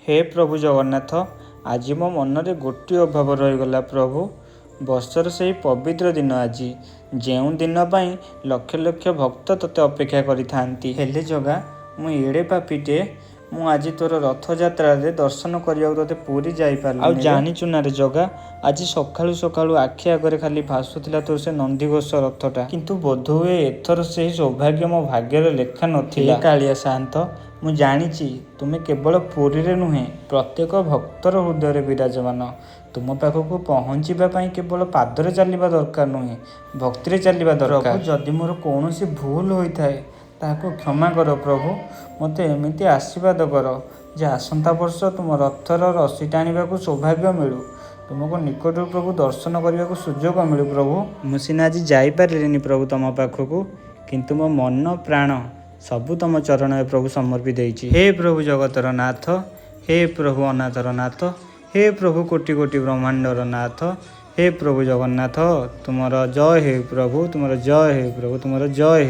ହେ ପ୍ରଭୁ ଜଗନ୍ନାଥ, ଆଜି ମୋ ମନରେ ଗୋଟିଏ ଅଭାବ ରହିଗଲା ପ୍ରଭୁ। ବର୍ଷର ସେହି ପବିତ୍ର ଦିନ ଆଜି, ଯେଉଁ ଦିନ ପାଇଁ ଲକ୍ଷ ଲକ୍ଷ ଭକ୍ତ ତୋତେ ଅପେକ୍ଷା କରିଥାନ୍ତି। ହେଲେ ଜଗା, ମୁଁ ଏଡ଼େ ପାପୀଟେ, ମୁଁ ଆଜି ତୋର ରଥଯାତ୍ରାରେ ଦର୍ଶନ କରିବାକୁ ତୋତେ ପୁରୀ ଯାଇପାରିଲିନି। ଆଉ ଜାଣିଛୁ ନା ରେ ଜଗା, ଆଜି ସକାଳୁ ସକାଳୁ ଆଖି ଆଗରେ ଖାଲି ଭାସୁଥିଲା ତୋର ସେ ନନ୍ଦିଘୋଷ ରଥଟା। କିନ୍ତୁ ବୋଧହୁଏ ଏଥର ସେହି ସୌଭାଗ୍ୟ ମୋ ଭାଗ୍ୟରେ ଲେଖା ନଥିଲା। ହେ କାଳିଆ ସାଆନ୍ତ, ମୁଁ ଜାଣିଛି ତୁମେ କେବଳ ପୁରୀରେ ନୁହେଁ, ପ୍ରତ୍ୟେକ ଭକ୍ତର ହୃଦୟରେ ବିରାଜମାନ। ତୁମ ପାଖକୁ ପହଞ୍ଚିବା ପାଇଁ କେବଳ ପାଦରେ ଚାଲିବା ଦରକାର ନୁହେଁ, ଭକ୍ତିରେ ଚାଲିବା ଦରକାର। ପ୍ରଭୁ, ଯଦି ମୋର କୌଣସି ଭୁଲ ହୋଇଥାଏ, ତାହାକୁ କ୍ଷମା କର ପ୍ରଭୁ। ମୋତେ ଏମିତି ଆଶୀର୍ବାଦ କର ଯେ ଆସନ୍ତା ବର୍ଷ ତୁମ ରଥର ରଶି ଟାଣିବାକୁ ସୌଭାଗ୍ୟ ମିଳୁ, ତୁମକୁ ନିକଟରୁ ପ୍ରଭୁ ଦର୍ଶନ କରିବାକୁ ସୁଯୋଗ ମିଳୁ ପ୍ରଭୁ। ମୁଁ ସିନା ଆଜି ଯାଇପାରିଲିନି ପ୍ରଭୁ ତମ ପାଖକୁ, କିନ୍ତୁ ମୋ ମନ ପ୍ରାଣ ସବୁ ତମ ଚରଣରେ ପ୍ରଭୁ ସମର୍ପି ଦେଇଛି। ହେ ପ୍ରଭୁ ଜଗତର ନାଥ, ହେ ପ୍ରଭୁ ଅନାଥର ନାଥ, ହେ ପ୍ରଭୁ କୋଟି କୋଟି ବ୍ରହ୍ମାଣ୍ଡର ନାଥ, ହେ ପ୍ରଭୁ ଜଗନ୍ନାଥ, ତୁମର ଜୟ ହେଉ ପ୍ରଭୁ, ତୁମର ଜୟ ହେଉ ପ୍ରଭୁ, ତୁମର ଜୟ ହେଉ।